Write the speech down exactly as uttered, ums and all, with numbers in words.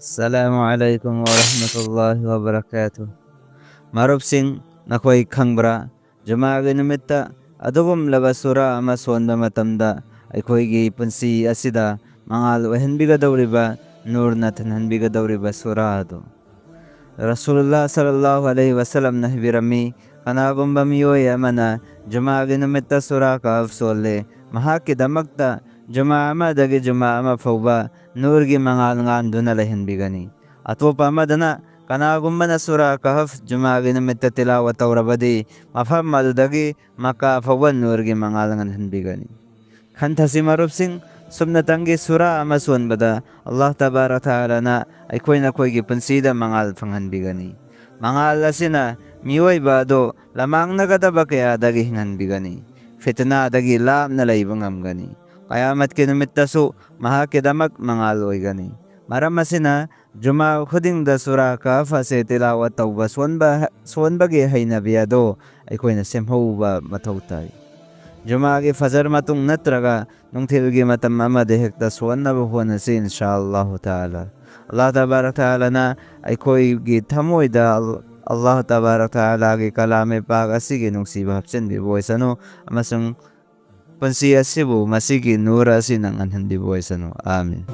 Assalamu alaikum wa rahmatullahi wa barakatuh. ꯃꯔꯨꯞꯁꯤꯡ, ꯅꯈꯣꯏ ꯈꯪꯕ꯭ꯔꯥ? ꯖꯨꯃꯥꯒꯤ ꯅꯨꯃꯤꯠꯇ ꯑꯗꯨꯒꯨꯝꯂꯕ ꯁꯨꯔꯥ ꯑꯃ ꯁꯣꯟꯕ ꯃꯇꯝꯗ ꯑꯩꯈꯣꯏꯒꯤ ꯄꯨꯟꯁꯤ ꯑꯁꯤꯗ ꯃꯉꯥꯜ ꯑꯣꯏꯍꯟꯕꯤꯒꯗꯧꯔꯤꯕ, ꯅꯨꯔꯅ ꯊꯟꯍꯟꯕꯤꯒꯗꯧꯔꯤꯕ ꯁꯨꯔꯥ ꯑꯗꯨ꯫ ꯔꯁꯨꯂꯨꯜꯂꯥꯍ ꯁꯜꯂꯜꯂꯥꯍꯨ ꯑꯂꯩꯍꯤ ꯋꯁꯜꯂꯝꯅ ꯍꯥꯏꯕꯤꯔꯝꯃꯤ, ꯀꯅꯥꯒꯨꯝꯕ ꯃꯤꯑꯣꯏ ꯑꯃꯅ ꯖꯨꯃꯥꯒꯤ ꯅꯨꯃꯤꯠꯇ ꯁꯨꯔꯥ ꯀꯍꯐ ꯁꯣꯜꯂꯦ, ꯃꯍꯥꯛꯀꯤꯗꯃꯛꯇ ꯖꯨꯃꯥ ꯑꯃꯗꯒꯤ ꯖꯨꯃꯥ ꯑꯃ ꯐꯥꯎꯕ ꯅꯨꯔꯒꯤ ꯃꯉꯥꯜ ꯉꯥꯟꯗꯨꯅ ꯂꯩꯍꯟꯕꯤꯒꯅꯤ꯫ ꯑꯇꯣꯞꯄ ꯑꯃꯗꯅ, ꯀꯅꯥꯒꯨꯝꯕꯅ ꯁꯨꯔꯥ ꯀꯍꯐ ꯖꯨꯃꯥꯒꯤ ꯅꯨꯃꯤꯠꯇ ꯇꯤꯂꯥꯋꯠ ꯇꯧꯔꯕꯗꯤ, ꯃꯐꯝ ꯑꯗꯨꯗꯒꯤ ꯃꯛꯀꯥ ꯐꯥꯎꯕ ꯅꯨꯔꯒꯤ ꯃꯉꯥꯜ ꯉꯥꯟꯍꯟꯕꯤꯒꯅꯤ꯫ ꯈꯟꯊꯁꯤ ꯃꯔꯨꯞꯁꯤꯡ, ꯁꯨꯞꯅꯇꯪꯒꯤ ꯁꯨꯔꯥ ꯑꯃ ꯁꯣꯟꯕꯗ ꯑꯜꯂꯥꯍ ꯇꯕꯥꯔꯛ ꯇꯥꯂꯥꯅ ꯑꯩꯈꯣꯏ ꯅꯈꯣꯏꯒꯤ ꯄꯨꯟꯁꯤꯗ ꯃꯉꯥꯜ ꯐꯪꯍꯟꯕꯤꯒꯅꯤ꯫ ꯃꯉꯥꯜ ꯑꯁꯤꯅ ꯃꯤꯑꯣꯏꯕ ꯑꯗꯨ ꯂꯃꯥꯡꯅꯒꯗꯕ ꯀꯌꯥꯗꯒꯤ ꯍꯤꯡꯍꯟꯕꯤꯒꯅꯤ꯫ ꯐꯤꯇꯅꯥꯗꯒꯤ ꯂꯥꯞꯅ ꯂꯩꯕ ꯉꯝꯒꯅꯤ꯫ ꯀꯌꯥꯃꯠꯀꯤ ꯅꯨꯃꯤꯠꯇꯁꯨ ꯃꯍꯥꯛꯀꯤꯗꯃꯛ ꯃꯉꯥꯜ ꯑꯣꯏꯒꯅꯤ꯫ ꯃꯔꯝ ꯑꯁꯤꯅ, ꯖꯨꯃꯥ ꯈꯨꯗꯤꯡꯗ ꯁꯨꯔꯥ ꯀꯍꯐ ꯑꯁꯤ ꯇꯤꯂꯥꯋꯠ ꯇꯧꯕ ꯁꯣꯟꯕ, ꯁꯣꯟꯕꯒꯤ ꯍꯩꯅꯕꯤ ꯑꯗꯨ ꯑꯩꯈꯣꯏꯅ ꯁꯦꯝꯍꯧꯕ ꯃꯊꯧ ꯇꯥꯏ꯫ ꯖꯨꯃꯥꯒꯤ ꯐꯖꯔ ꯃꯇꯨꯡ ꯅꯠꯇ꯭ꯔꯒ ꯅꯨꯡꯊꯤꯜꯒꯤ ꯃꯇꯝ ꯑꯃꯗ ꯍꯦꯛꯇ ꯁꯣꯟꯅꯕ ꯍꯣꯠꯅꯁꯤ, ꯏꯟꯁꯥ ꯑꯜꯂꯥꯍꯨ ꯇꯥꯂꯥ꯫ ꯑꯜꯂꯥꯍ ꯇꯕꯥꯔꯛ ꯇꯥꯂꯥꯅ ꯑꯩꯈꯣꯏꯒꯤ ꯊꯃꯣꯏꯗ ꯑꯜ-, ꯑꯜꯂꯥꯍ ꯇꯕꯥꯔꯛ ꯇꯥꯂꯥꯒꯤ ꯀꯂꯥꯃꯦ ꯄꯥꯛ ꯑꯁꯤꯒꯤ ꯅꯨꯡꯁꯤꯕ ꯍꯥꯞꯆꯤꯟꯕꯤꯕ ꯑꯣꯏꯁꯅꯨ, ꯑꯃꯁꯨꯡ ꯄꯨꯟꯁꯤ ꯑꯁꯤꯕꯨ ꯃꯁꯤꯒꯤ ꯅꯨꯔ ꯑꯁꯤꯅ ꯉꯥꯟꯍꯟꯕꯤꯕ ꯑꯣꯏꯁꯅꯨ꯫ ꯑꯥꯃꯤꯟ꯫